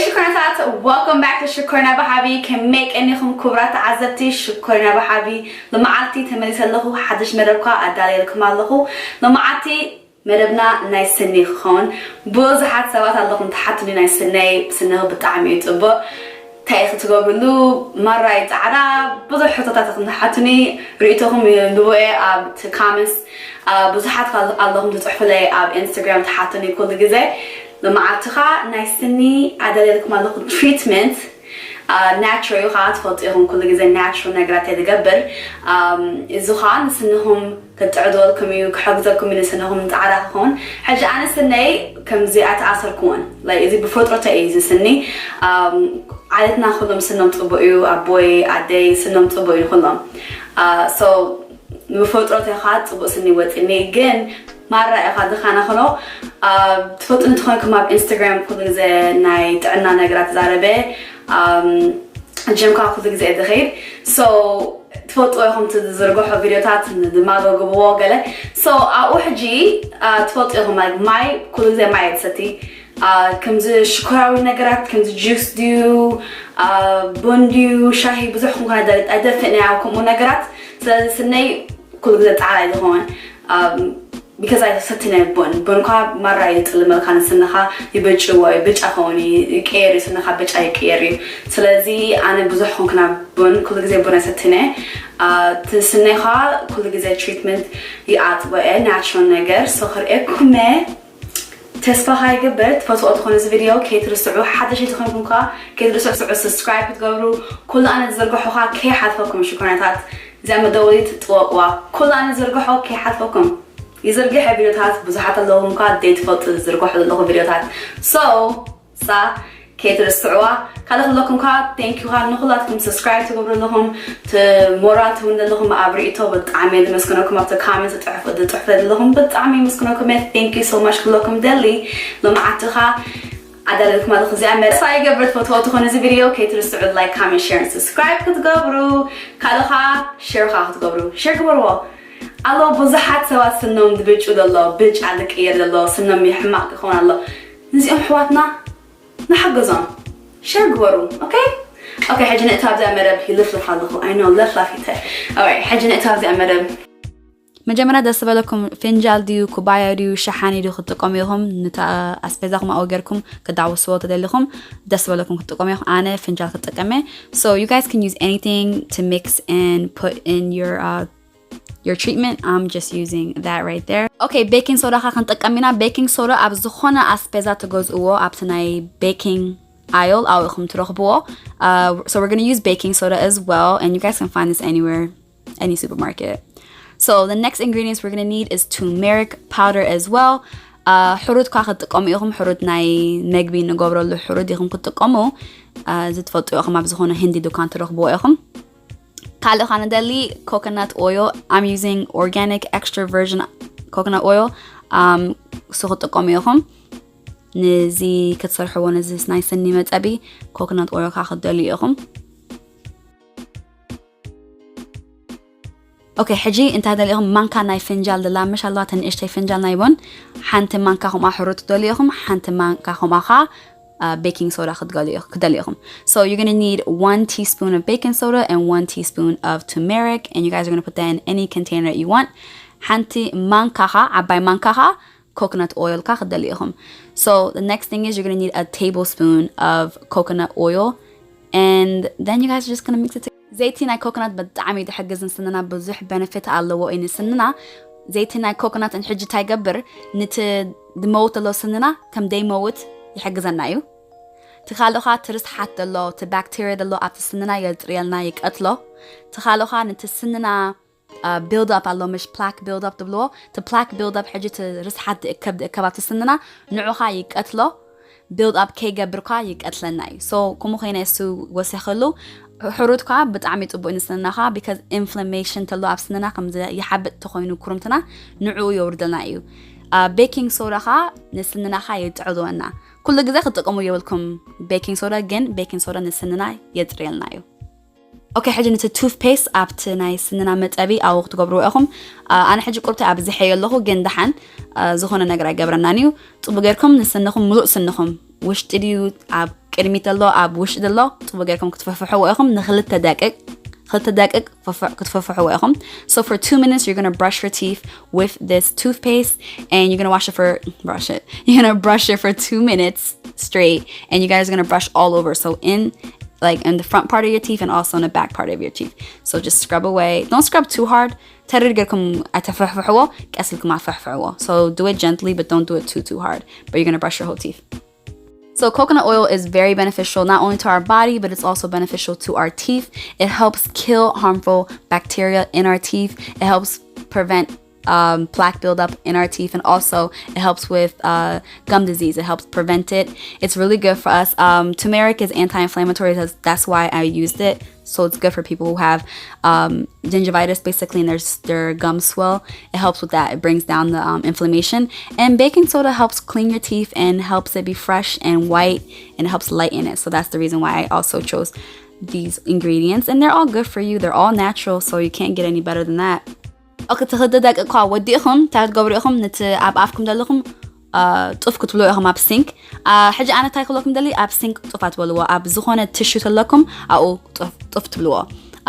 ሽኮርናታት፣ welcome back to ሽኮርና ብሓቢ። ከመይ ቀኒኹም ክቡራት ተዓዘብቲ ሽኮርና ብሓቢ? ሎማዓልቲ ተመሊሰ ኣለኹ፣ ሓድሽ መደብካ ኣዳለየልኩም ኣለኹ። ሎማዓልቲ መደብና ናይ ስኒ ክኸውን። ብዙሓት ሰባት ኣለኹም ትሓቱኒ፣ ናይ ስነይ፣ ስንኺ ብጣዕሚ እዩ ጽቡቕ፣ እንታይ ኢኺ ትገብርሉ፣ ማራ እዩ ጻዕዳ፣ ብዙሕ ሕቶታት ኢኹም ትሓቱኒ። ርእይቶኹም ይንብቦ እየ ኣብቲ comments። አ፣ ብዙሓት ካል-፣ ኣለኹም ትጽሕፉለይ ኣብ ኢንስታግራም ትሓቱኒ ኩሉ ግዜ። ሎማዓልቲ ኸኣ ናይ ስኒ ኣዳልየልኩም ኣለኹ ትሪትመንት። ናቹራል እዩ ኸዓ፣ ትፈልጡ ኢኹም ኩሉ ግዜ ናቹራል ነገራት እየ ዝገብር። ኣም፣ እዚ ኸዓ ንስንኹም ከጥዕድወልኩም እዩ፣ ክሕግዘኩም እዩ ንስንኹም ጻዕዳ ክኸውን። ሕጂ ኣነ ስነይ ከምዚ ኣይተኣሰርኩዎን። ላይክ፣ እዚ ብፈጥሮተይ እዩ እዚ ስኒ። ኣም፣ ዓሌትና ኩሎም ስኖም ጽቡቕ እዩ፣ ኣቦይ፣ ኣደይ ስኖም ጽቡቕ እዩ ንኹሎም። አ፣ ሶ ብፈጥሮተይ ኸዓ ጽቡቕ ስኒ ወጺኒ፣ ግን ማራ ኢኻ ድኻና ኸሎ። አ፣ ትፈልጡ እንተኾንኩም ኣብ ኢንስታግራም ኩሉ ግዜ ናይ ጥዕና ነገራት ዛረበ፣ ኣም፣ ጅም ከኣ ኩሉ ግዜ እየ ዝኸይድ። ሶ ትፈልጥዎ ኢኹም እቲ ዝዝርግሖ ቪድዮታት ድማ ገግብዎ ገለ። ሶ ኣብኡ ሕጂ፣ አ፣ ትፈልጡ ኢኹም፣ ላይክ፣ ማይ ኩሉ ግዜ ማይ እየ ዝሰቲ። አ፣ ከምዚ ሽኮራዊ ነገራት፣ ከምዚ ጁስ ድዩ፣ አ፣ ቡን ድዩ፣ ሻሂ ብዙሕ ክንኮን ኣይደ-፣ ኣይደፍእን እየ ኣብ ከምኡ ነገራት። ስለዚ ስነይ ኩሉ ግዜ ጻዕዳ እዩ ዝኸውን። ኣም፣ ቢካዝ ኣይሰትን እየ ቡን። ቡን እኳ ማራ እዩ ዝጥልመልካ ንስንኻ፣ ይብጭዎ እዩ፣ ብጫ ኸውን እዩ፣ ይቀየር እዩ፣ ስንኻ ብጫ ይቀየር እዩ። ስለዚ ኣነ ብዙሕ ኮንኩ ናብ ቡን፣ ኩሉ ግዜ ቡን ኣይሰትን እየ። አ፣ እቲ ስነይ ኸዓ ኩሉ ግዜ ትሪትመንት ይኣጥቦ እየ፣ ናቹራል ነገር። ሶ ክርእየኩም እየ። ተስፋ ኸኣ ይገብር ትፈትዎ ትኾኑ እዚ ቪድዮ ከይትርስዑ፣ ሓደሽቲ ተኾንኩም ከኣ ከይትርስዑ ስብስክራይብ ክትገብሩ፣ ኩሉ ኣነ ዝዘርግሖ ኸኣ ከይሓልፈኩም ሽኮርናታት። እዚኣ መደወሊት ጥወቅዋ፣ ኩሉ ኣነ ዝዘርግሖ ከይሓልፈኩም። ይዝርግሐ ቪድዮታት ብዙሓት ኣለዉ እኳ ዘይትፈልጡ ዝዝርግሖ ዘለኹ ቪድዮታት። ሶ፣ ሳ፣ ከይትርስዕዋ። ካልእ ክብለኩም ከኣ፣ thank you ከኣ ንኹላትኩም subscribe ትገብሩ ኣለኹም፣ ት-፣ ሞራል ትህቡኒ ዘለኹም ኣብ ርእይቶ ብጣዕሚ እየ ዝመስግነኩም። ኣብቲ comment ትጽሕፉ፣ ትጽሕፉ ዘለኹም ብጣዕሚ የመስግነኩም እየ። Thank you so much ክብለኩም ደሊ። ሎማዓንቲ ከኣ ኣዳለልኩም ኣለኹ እዚኣ መርሳ ይገብር ትፈትዎ ትኾኑ እዚ ቪድዮ ከይትርስዑ like፣ comment፣ share፣ subscribe ክትገብሩ። ካልእ ከኣ share ከኣ ክትገብሩ። Share ግበርዎ። ኣሎ ብዙሓት ሰባት ስኖም ዝብጩ ዘሎ፣ ብጫ ዝቅየር ዘሎ፣ ስኖም ሕማቕ ክኸውን ኣሎ። ነዚኦም ኣሕዋትና ንሓገዞም። ሸር ግበሩ። ኦኬ? ኦኬ፣ ሕጂ ነእታው ኣብዚኣ መደብ ይልፍልፍ ኣለኹ። I know፣ ለፍላፊተ። ኦራይት፣ ሕጂ ነእታው ኣብዚኣ መደብ። መጀመርያ ደስ ዝበለኩም ፍንጃል ድዩ፣ ኩባያ ድዩ፣ ሸሓኒ ድዩ ክትጥቀሙ ኢኹም? ነታ ኣስቤዛኹም ኣብኡ ጌርኩም ክዳውስዎ ተደሊኹም ደስ ዝበለኩም ክትጥቀሙ ኢኹም። ኣነ ፍንጃል ክጥቀም እየ። So you guys can use anything to mix and put in your, uh, your treatment. I'm just using that right there. Okay, ቤኪንግ ሶዳ ኸ ክንጥቀም ኢና። ቤኪንግ ሶዳ ኣብ ዝኾነ ኣስቤዛ ትገዝእዎ ኣብቲ ናይ ቤኪንግ ኣየል ኣብኡ ኢኹም ትረኽብዎ። Uh, so we're gonna use baking soda as well, and you guys can find this anywhere, any supermarket. So the next ingredients we're gonna need is turmeric powder as well. Uh, ሕሩድ ኳ ክትጥቀሙ ኢኹም። ሕሩድ ናይ መግቢ ንገብረሉ ሕሩድ ኢኹም ክትጥቀሙ። Uh, እዚ ትፈልጡ ኢኹም፣ ኣብ ዝኾነ ህንዲ ዱካን ትረኽብዎ ኢኹም። ካልእ ኸዓ ንደሊ coconut oil. I'm using organic extra virgin coconut oil. Um, እሱ ክትጥቀሙ ኢኹም። ነዚ ክትሰርሕዎ፣ ነዚ ናይ ስኒ መጸቢ coconut oil ከኣ ክትደልዩ ኢኹም። ኦኬ፣ ሕጂ እንታይ ደሊኹም? ማንካ ናይ ፍንጃል ደላ ምሽ ኣለዋ፣ እተን ንእሽተይ ፍንጃል ናይ ቡን። ሓንቲ ማንካ ከምኣ ሕሩት ትደልዩ ኢኹም፣ ሓንቲ ማንካ ከምኣ ኸዓ፣ uh, baking soda ክትገሉ ኢኹ-፣ ክደልዩ ኢኹም። So you're gonna need one teaspoon of baking soda and one teaspoon of turmeric, and you guys are gonna put that in any container that you want. ሓንቲ ማንካ ኸዓ፣ ዓባይ ማንካ ኸዓ coconut oil ከኣ ክትደልዩ ኢኹም። So the next thing is you're gonna need a tablespoon of coconut oil, and then you guys are just gonna mix it together. ዘይቲ ናይ ኮኮናት ብጣዕሚ እዩ ዝሕግዝ ንስንና፣ ብዙሕ benefit ኣለዎ እዩ ንስንና። ዘይቲ ናይ ኮኮናት ሕጂ እንታይ ይገብር? ንቲ ዝመውት ዘሎ ስንና ከም ደይመውት ይሕግዘና እዩ። እቲ ካልእ ኸዓ እቲ ርስሓት ዘሎ፣ እቲ ባክቴርያ ዘሎ ኣብቲ ስንና የጽርየልና፣ ይቀትሎ። እቲ ካልእ ኸዓ ንቲ ስንና፣ አ፣ build up ኣሎ፣ ምሽ plaque build up ትብልዎ። እቲ plaque build up ሕጂ እቲ ርስሓት ዝእከብ፣ ዝእከብ ኣብቲ ስንና ንዑ ኸዓ ይቀትሎ። Build up ከይገብር ኸዓ ይቀትለና እዩ። So፣ ከምኡ ኸይነ እሱ ወሲኸሉ። ሕሩት ኸዓ ብጣዕሚ ጽቡቅ እዩ ንስንና ኸዓ፣ because inflammation ተሎ ኣብ ስንና ከም ይሓብጥ ተኾይኑ ኩርምትና ንዕኡ የውርደልና እዩ። አ፣ ቤኪንግ ሶዳ ኸዓ ንስንና ኸዓ የጥዕልወና። ኩሉ ግዜ ክትጥቀሙ የብልኩም ቤኪንግ ሶዳ፣ ግን ቤኪንግ ሶዳ ንስንና የጽርየልና እዩ። ኦኬ፣ ሕጂ ነቲ ቱትፔስት ኣብቲ ናይ ስንና መጸቢ ኣብኡ ክትገብርዎ ኢኹም። አ፣ ኣነ ሕጂ ቁርብቲ ኣብዚሐዮ ኣለኹ፣ ግን ደሓን፣ አ፣ ዝኾነ ነገር ኣይገብረናን እዩ። ጽቡቅ ጌርኩም ንስንኹም፣ ምሉእ ስንኹም፣ ውሽጢ ድዩ ኣብ ቅድሚት ዘሎ ኣብ ውሽጢ ዘሎ ጽቡቅ ጌርኩም ክትፍሕፍሕዎ ኢኹም ንክልተ ደቂቅ ክልተ ደቂቅ ክትፍሕፍሕዎ ኢኹም። So for two minutes, you're gonna brush your teeth with this toothpaste, and you're gonna wash it for brush it. You're gonna brush it for two minutes straight, and you guys are gonna brush all over. So in like in the front part of your teeth and also in the back part of your teeth. So just scrub away. Don't scrub too hard. ተሪር ጌርኩም ኣይተፍሕፍሕዎ፣ ቀስ ኢልኩም ኣፍሕፍሕዎ። So do it gently, but don't do it too too hard. But you're gonna brush your whole teeth. So coconut oil is very beneficial not only to our body, but it's also beneficial to our teeth. It helps kill harmful bacteria in our teeth. It helps prevent um, plaque buildup in our teeth, and also it helps with uh, gum disease. It helps prevent it. It's really good for us. Um, turmeric is anti-inflammatory. That's, that's why I used it. So it's good for people who have um, gingivitis, basically, and their their gums swell. It helps with that. It brings down the um, inflammation. And baking soda helps clean your teeth and helps it be fresh and white, and it helps lighten it. So that's the reason why I also chose these ingredients. And they're all good for you. They're all natural, so you can't get any better than that. Okay, ትኽልተ ደቂ እኳ ወዲእኹም እንታይ ትገብሩ ኢኹም? ነቲ ኣብ ኣፍኩም ዘለኹም ጡፍ ክትብልዎ ኢኹም ኣብ ሲንክ። ሕጂ ኣነ እንታይ ክብለኩም ደሊ፣ ኣብ ሲንክ ጡፍ ኣትበልዎ፣ ኣብ ዝኾነ ትሹ ተለኩም ኣብኡ ጡፍ ትብልዎ።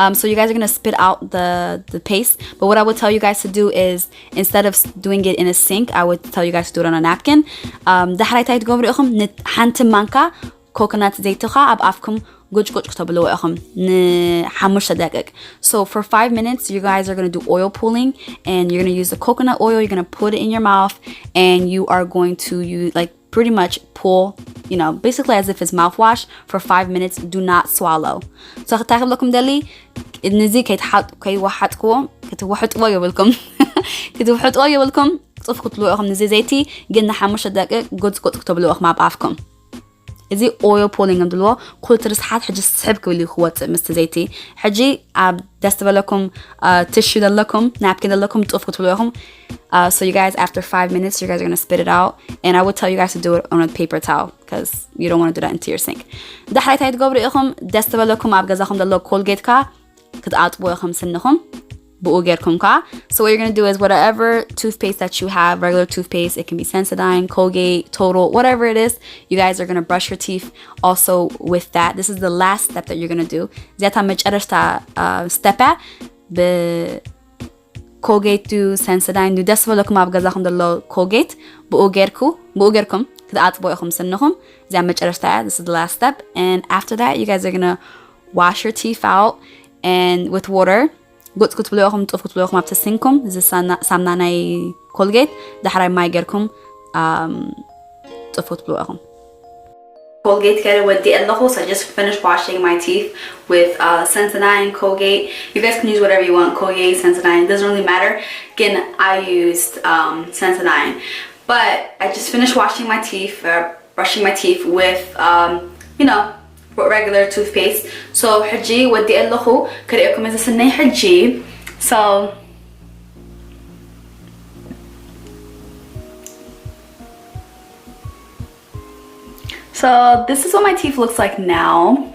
Um, so you guys are gonna spit out the the paste. But what I would tell you guys to do is, instead of doing it in a sink, I would tell you guys to do it on a napkin. Um, ዳሕራይ እንታይ ትገብሩ ኢኹም? ሓንቲ ማንካ ኮኮናት ዘይትኻ ኣብ ኣፍኩም ጉጭ ጉጭ ክተብልዎ ኢኹም ንሓሙሽተ ደቂቅ። So for five minutes, you guys are gonna do oil pulling, and you're gonna use the coconut oil. You're gonna put it in your mouth, and you are going to use like pretty much pull, you know, basically as if it's mouthwash for five minutes. Do not swallow. So እንታይ ክብለኩም ደሊ፣ ንዚ ከይትሓጥ ከይወሓጥክዎ ክትውሕጥዎ የብልኩም ክትውሕጥዎ የብልኩም። ጽፍ ክትልዎ ኢኹም ንዚ ዘይቲ፣ ግን ንሓሙሽተ ደቂቅ ጎጽ ጎጽ ክትብልዎ ኢኹም ኣብ ኣፍኩም። እዚ oil pulling እንትብልዎ ኩሉ እቲ ርስሓት ሕጂ ስሕብ ክብል እዩ ክወፅእ ምስቲ ዘይቲ። ሕጂ ኣብ ደስ ዝበለኩም ትሹ ዘለኩም ናፕኪን ዘለኩም ጡፍ ክትብሉ ኢኹም። Uh, so you guys, after five minutes, you guys are gonna spit it out, and I would tell you guys to do it on a paper towel because you don't want to do that into your sink. ዳሕራይ እንታይ ትገብሩ ኢኹም? ደስ ዝበለኩም ኣብ ገዛኹም ዘሎ ኮልጌትካ ክትኣጥቡ ኢኹም ስንኹም ብኡ ጌርኩም ከኣ። So what you're gonna do is whatever toothpaste that you have, regular toothpaste, it can be Sensodyne, Colgate, Total, whatever it is, you guys are gonna brush your teeth also with that. This is the last step that you're gonna do. እዚኣታ መጨረሽታ step እያ። ብ Colgate ዩ፣ Sensodyne ዩ፣ ደስ በለኩም ኣብ ገዛኹም ዘሎ Colgate ብኡ ጌርኩ ብኡ ጌርኩም ክትኣጥቦ ኢኹም ስንኹም። እዚኣ መጨረሽታ እያ። This is the last step, and after that you guys are gonna wash your teeth out and with water. ጉጽ ክትብሉ ኢኹም፣ ጡፍ ክትብሉ ኢኹም ኣብቲ ሲንኩም። እዚ ሳምና ናይ ኮልጌት ዳሕራይ ማይ ጌርኩም ጡፍ ክትብሉ ኢኹም። Colgate ገለ ወዲእ ኣለኹ። So I just finished washing my teeth with uh, Sensodyne, Colgate. You guys can use whatever you want, Colgate, Sensodyne, it doesn't really matter. ግን I used um, Sensodyne. But I just finished washing my teeth, uh, brushing my teeth with, um, you know, with regular toothpaste. So ሕጂ ወዲእ ኣለኹ። ክርእየኩም እዚ ስነይ ሕጂ። So So this is what my teeth looks like now.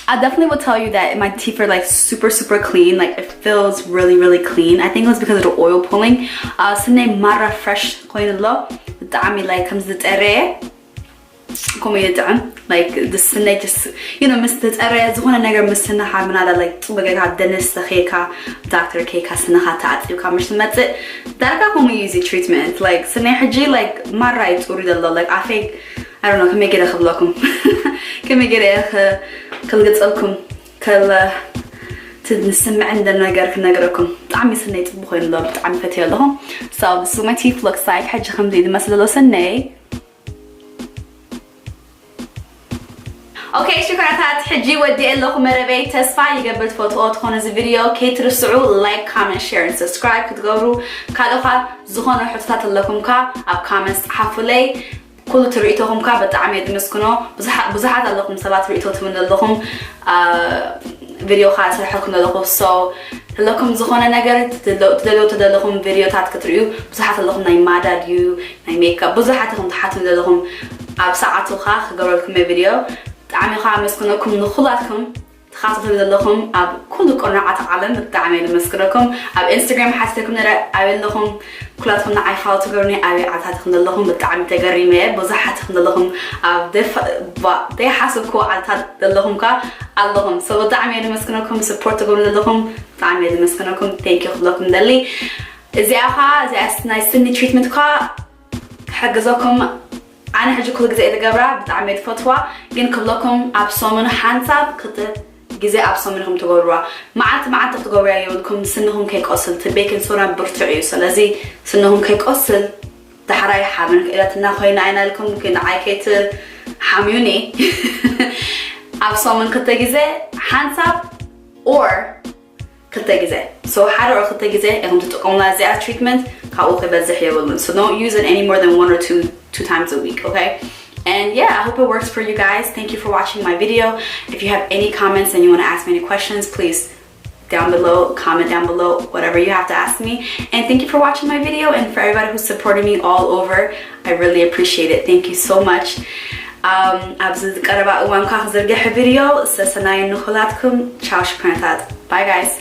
I definitely would tell you that my teeth are like super super clean. Like it feels really really clean. I think it was because of the oil pulling. Uh, ስነይ ማራ fresh ኮይኑ ኣሎ። ብጣዕሚ like ከም ዝጠረየ ከምኡ ይጥዕም። Like the ስነይ just you know ምስ ተፀረየ ዝኾነ ነገር ምስ ስንኻ ምናዳ like ፅቡቅ ጌርካ ደነስ ተኸይካ ዶክተር ከይካ ስንኻ ተኣፂብካ ምሽ ትመፅእ ዳርጋ ከምኡ እዩ እዚ treatment. Like ስነይ ሕጂ like ማራ እዩ ፅሩይ ዘሎ። Like ኣፈይ I don't know ከመይ ገይረ ክብለኩም ከመይ ገይረ ክልግፀልኩም ከለ ንስምዐን ነገር ክነግረኩም። ብጣዕሚ ስነይ ፅቡቅ ኮይኑ ኣሎ። ብጣዕሚ ፈትዮ ኣለኹ። So this is what my teeth looks like. ሕጂ ከምዚ ዝመስል ዘሎ ስነይ። Okay ሽኮራታት ሕጂ ወዲእ ኣለኹ መረበይ። ተስፋ ይገብር ትፈትዎ ትኾኑ እዚ video ከይትርስዑ like, comment, share and subscribe ክትገብሩ። ካልኦኻ ዝኾነ ሕቶታት ኣለኩምካ ኣብ comment ጸሓፉለይ። ኩሉ ትርኢቶኹምካ ብጣዕሚ እየ ዝምስክኖ። ብዙሓት ኣለኹም ሰባት ርእይቶ ትብሉ ዘለኹም video ኻ ሰርሐልኩም ዘለኹ። So ዘለኩም ዝኾነ ነገር ትደልዮ ተደለኹም video ታት ክትርእዩ ብዙሓት ኣለኹም። ናይ ማዳ ድዩ ናይ makeup ብዙሓት ኢኹም ትሓትም ዘለኹም። ኣብ ሰዓቱ ኻ ክገብረልኩም video። ብጣዕሚ ኻ ኣመስግነኩም ንኹላትኩም። ትኻታተሉ ዘለኹም ኣብ ኩሉ ቁርናዓት ዓለም ብጣዕሚ እየ ዘመስግነኩም። ኣብ ኢንስታግራም ሓቲተኩም ነረ ኣበይ ኣለኹም? ኩላትኩም ንዓይ ፋሎ ትገብሩኒ ኣበይ ዓታትኩም ዘለኹም? ብጣዕሚ ተገሪመ እየ። ብዙሓትኩም ዘለኹም ኣብ ደፍ-፣ ባ-፣ ዘይሓሰብኩ ዓታት ዘለኹም ከ ኣለኹም። So ብጣዕሚ እየ ዘመስግነኩም። ስፖርት ትገብሩ ዘለኹም ብጣዕሚ እየ ዘመስግነኩም። Thank you ክብለኩም ደሊ። እዚኣ ኸ፣ እዚኣ ናይ ስኒ ትሪትመንት ኸ ክሕግዘኩም። ኣነ ሕጂ ኩሉ ግዜ እየ ዝገብራ፣ ብጣዕሚ እየ ዝፈትዋ። ግን ክብለኩም ኣብ ሰሙን ሓንሳብ ክልተ ግዜ ኣብ ሰሙን ኢኹም ትገብርዋ። መዓልቲ መዓልቲ ክትገብርያ የብልኩም፣ ስንኹም ከይቆስል። እቲ ቤኪንግ ሶዳ ብርቱዕ እዩ። ስለዚ ስንኹም ከይቆስል ዳሕራይ ሓበን ክእለትና ኮይና ኣይና ኢልኩም ንዓይ ከይትሓምዩኒ። ኣብ ሰሙን ክልተ ግዜ ሓንሳብ or ክልተ ግዜ። So ሓደ or ክልተ ግዜ ኢኹም ትጥቀሙላ እዚኣ ትሪትመንት፣ ካብኡ ክበዝሕ የብሉን። So don't use it any more than one or two, two times a week, okay? And yeah, I hope it works for you guys. Thank you for watching my video. If you have any comments and you want to ask me any questions, please down below, comment down below, whatever you have to ask me. And thank you for watching my video, and for everybody who's supporting me all over, I really appreciate it. Thank you so much. Um, ኣብዚ ዝቀረባ እዋን ኳ ክዝርግሕ ቪድዮ ሰሰናይ ንኹላትኩም። ቻው ሽኮነታት። Bye guys.